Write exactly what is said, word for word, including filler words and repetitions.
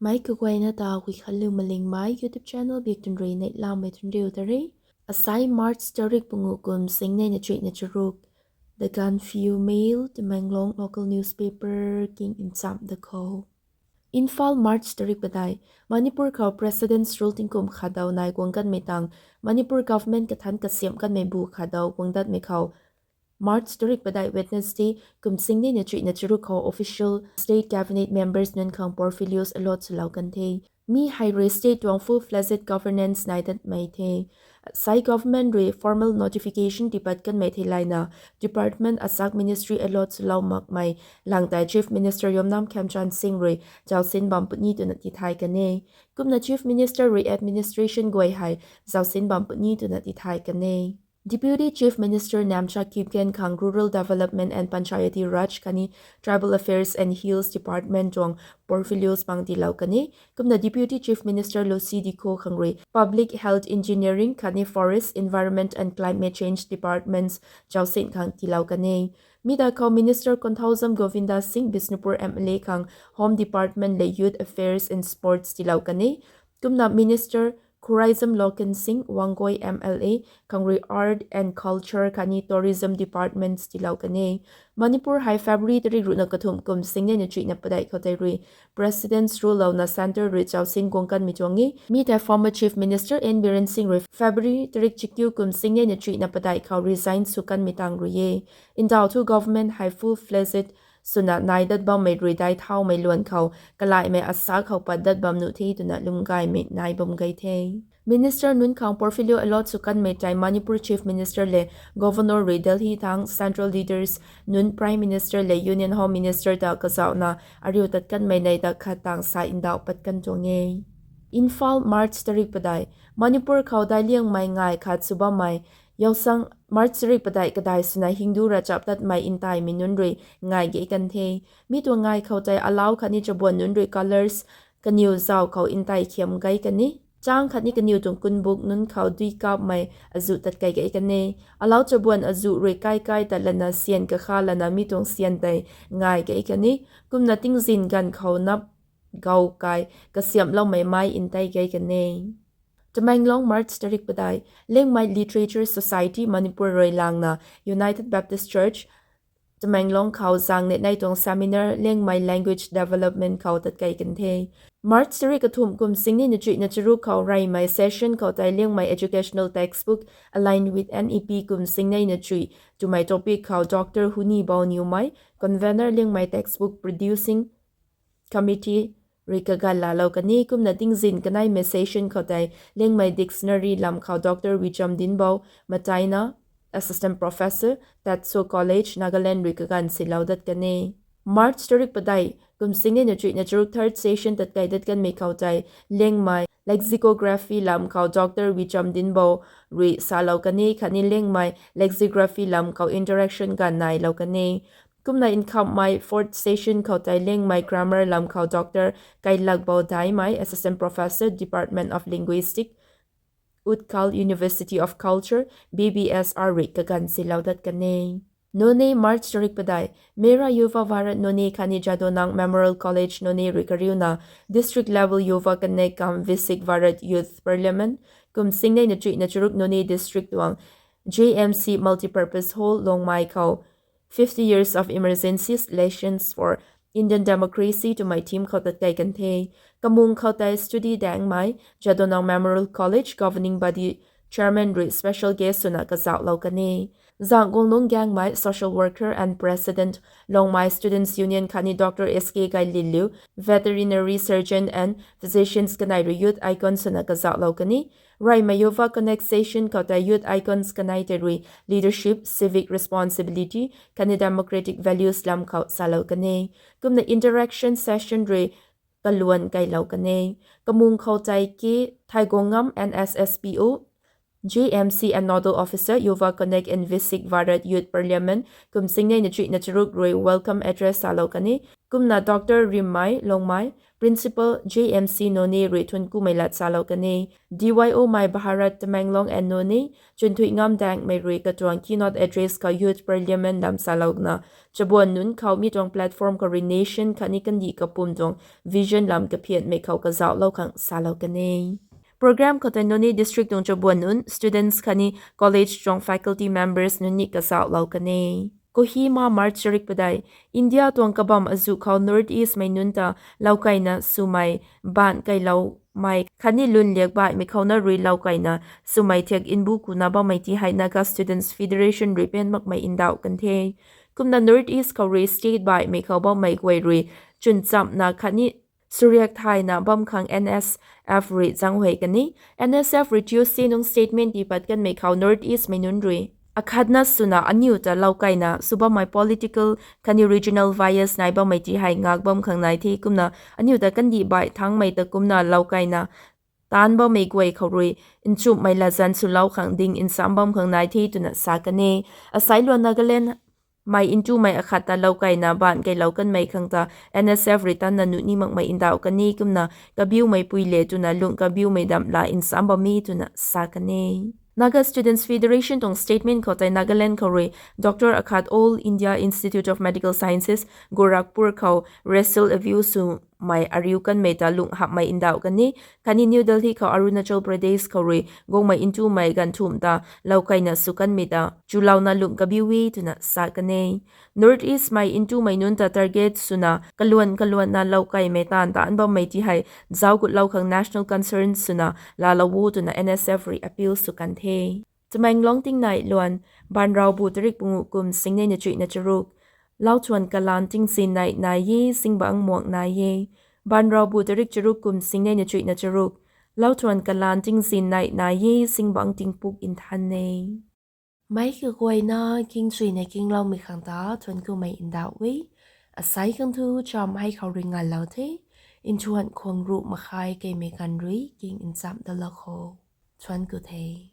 Mei kaguayna ta Guikhanliu Malingmei YouTube channel biak tun rui neihlamei tun riu ta re. Asai March tarik pangu kum singneina chuihna charuk. The Gaanphiu Mail, Tamenglong local newspaper king ncham da khou. Imphal, March tarik padeih. Manipur khou President's Rule tingkum khatdaw nai guang kanmei tang Manipur government kathanc kasiamh kanmei bu khatdaw guang datmei khou March tarik padeih Wednesday kum singneina chuihna charuk khou official state cabinet members nunc khang portfolios allot swlou kan the. Mi hei rui state tuang full-fledged governance nai datmei the. Sai government rui formal notification tipat kanmei theilayna department asak ministry allot swlou makmei lang tei Chief Minister Yumnam Khemchand Singh rui zausin bam puni twna tithay kan e. Kumna Chief Minister rui administration guay hei zausin bam puni twna tithay kan e. Deputy Chief Minister Namcha Kipgen khang Rural Development and Panchayati Raj khatni Tribal Affairs and Hills Department tuang portfolios pang tiilou kan e. Kumna Deputy Chief Minister Lucy Dikho khang rui Public Health, Engineering khatni Forest, Environment and Climate Change Departments zausin khang tiilou kan e. Mi da khou Minister Konthoujam Govinda Singh, Bishnupur M L A khang Home Department le Youth Affairs and Sports tiilou kan e. Kumna Minister Khuraijam Loken Singh, Wangoi M L A khang rui Art and Culture khatni Tourism Departments tiilou kan e. Manipur hei February tarik ruhna kathumh kum singneina chuihna padeih khou tei rui President's Rule louna centre rui zausin guang kanmei tuang e. Mi tei former Chief Minister N Biren Singh rui February tarik chakiu kum singneina chuihna padeih khou resign sw kanmei tang rui e. Ndauh thu government hei full-fledged swna nai dat bammei rui dai thaumei luan khou kalaihmei asak khou pat dat bam nuh the twna lwmgaymei nai bam gay the. Minister nunc khang portfolio allot sw kanmei tei Manipur Chief Minister le Governor rui Delhi thang central leaders nunc Prime Minister le Union Home Minister ta kazauhna ariu tat kanmei nei ta khat tang sa ndauh pat kan tuang e. Imphal, March tarik padeih. Manipur khou daic liangmei ngai khat sw bammei Yaosang, March tarik padeih kadai swna Hindu ravchaptatmei ntaimei nunc rui ngai gei kan the. Mi tuang ngai khou tei alau khatni chabuan nunc rui colours kaniw zauc khou ntai khiam gei kan e. Chang khatni kaniw tuang kunbuk nunc khou dui kapmei azuh tat kai gei kan e. Alau chabuan azuh rui kai kai tat lana syan kakha lana mi tuang syan tei ngai gei kan e. Kumna tingzin ganv khou nap gau kai kasiamhloumei mei ntai gei kan e. Tamenglong, March tarik padeih. Liangmei Literature Society Manipur rui langna United Baptist Church Tamenglong khou zaeng neih nei tuang seminar Liangmei language development khou tat kai kan the. March tarik kathumh kum singneina chuihna charuk khou reymei session khou tei Liangmei educational textbook aligned with N E P kum singneina chuih twmei topic khou Doctor Huni Bawniwmei, convener Liangmei Textbook Producing Committee rui kaganv laalou kan e. Kumna tingzin kaneimei session khou tei Liangmei dictionary lam khou Doctor Wicham Dinbou Mataina, Assistant Professor, Tatso College, Nagaland rui kaganv silou dat kan e. March tarik padeih kum singneina chuihna charuk third session tat kai dat kanmei khou tei Liangmei lexicography lam khou Doctor Wicham Dinbou rui salou kan e khatni Liangmei lexicography lam khou interaction ganv nailou kan e. Kumna nkhamhmei fourth session khou tei Liangmei grammar lam khou Doctor Kailakbou Daimei, Assistant Professor, Department of Linguistics, Utkal University of Culture, B B S R rui kaganv silou dat kan e. Noney, March tarik padeih. Mera Yuva Bharat Noney khatni Jadonang Memorial College Noney rui kariuna District Level Yuva Connect cum Viksit Bharat Youth Parliament kum singneina chuihna charuk Noney District tuang J M C Multipurpose Hall Longmai khou Fifty Years of Emergencies, Lessons for Indian Democracy twmei theme khou tat kai kan the. Kamung khou tei Study Daengmei, Jadonang Memorial College Governing Body Chairman rui special guest swna kazauhlou kan e. Zaeng Guanglung Gaengmei, social worker and President, Longmai Students Union khatni Doctor S K Gaililiu, Veterinary Surgeon and Physicians kanei rui youth icon swna kazauhlou kan e. Reymei Yuva Connect session khou tei youth icons kanei tei rui leadership, civic responsibility khatni democratic values lam khou salou kan e. Kumna interaction session rui kaluan kailou kan e. Kamung khou tei K Thaigongam, N S S P O, J M C and Nodal Officer, Yuva Connect and Viksit Bharat Youth Parliament kum singneina chuihna charuk rui welcome address salou kan e. Kumna Doctor Rimmei Longmai, Principal J M C Noney rui thuanc kumei lat salou kan e. D Y O mei Bharat Tamenglong and Noney, Chunthuih Ngamdaengmei rui katuang keynote address khou Youth Parliament lam salouna, chabuan nunc khou mi tuang platform khou rui nation khatni kandih kapwm tuang vision lam kaphianmei khou kazauhlou khang salou kan e. Program khou tei Noney district tuang chabuan nunc, students khatni college tuang faculty members nunc ni kazauhlou kan e. Kohima, March tarik padeih. India tuang kabam azuh khou North East mei nunc ta loukaina swmei, baanc kailoumei khatni lun liak baihmei khouna rui loukaina swmei thiak mbu kuna bammei ti hei Naga Students Federation rui pen makmei ndauh kan the. Kumna North East khou rui state baihmei khou bammei guay rui chwn chamna khatni suriak thayna bam khang N S F rui zaenghuay kan e. N S F rui Tuesday nung statement tii pat kanmei khou North East mei nunc rui akhatna swna aniu ta loukaina sw bammei political khatni regional bias nai bammei ti hei ngak bam khang nai the. Kumna aniu ta kandih baih thangmei ta kumna loukaina taanc bammei guay khou rui nchumhmei latzan swlou khang ding nsam bam khang nai the twna sa kan e. Asai luan Nagaland mei ntumei akhat ta loukaina baanc kailou kanmei khang ta N S F rui tanna nuh ni makmei ndauh kan e. Kumna kabiumeipui le twna lung kabiumei damh la nsam bam e twna sa kan e. Naga Students Federation tuang statement khou tei Nagaland khou rui doctor akhat All India Institute of Medical Sciences, Gorakhpur khou racial abuse swmei ariu kanmei ta lung hapmei ndauh kan e. Khatni New Delhi khou Arunachal Pradesh khou rui guangmei ntumei ganvthumh ta loukaina sw kanmei ta chulouna lung kabiu e twna sa kan e. North East mei ntumei nunc ta target swna kaluan kaluanna loukaimei taanv taanc bammei ti hei zauc gutlou khang national concern swna laalou o twna N S F rui appeal sw kan the. Tamenglong tingnai luan, Banraubu tarik pungu kum singnei na chuihna charuk. Lauthuan kalaan tingzin nai nai e, zingbangc muang nai e. Banraubu tarik charuk kum singnei na chuihna charuk. Lauthuan kalaan tingzin nai nai e, zingbangc tingpuk nthan e. Meic kaguayna kingchuina kingloumei khang ta thuanc kumei ndauh e. Asai khang thu cham hei khou rui ngalou the. Nthuan khwang ruh makhai keimei ganv rui king nchamh dalou kho. Thuanc ku the.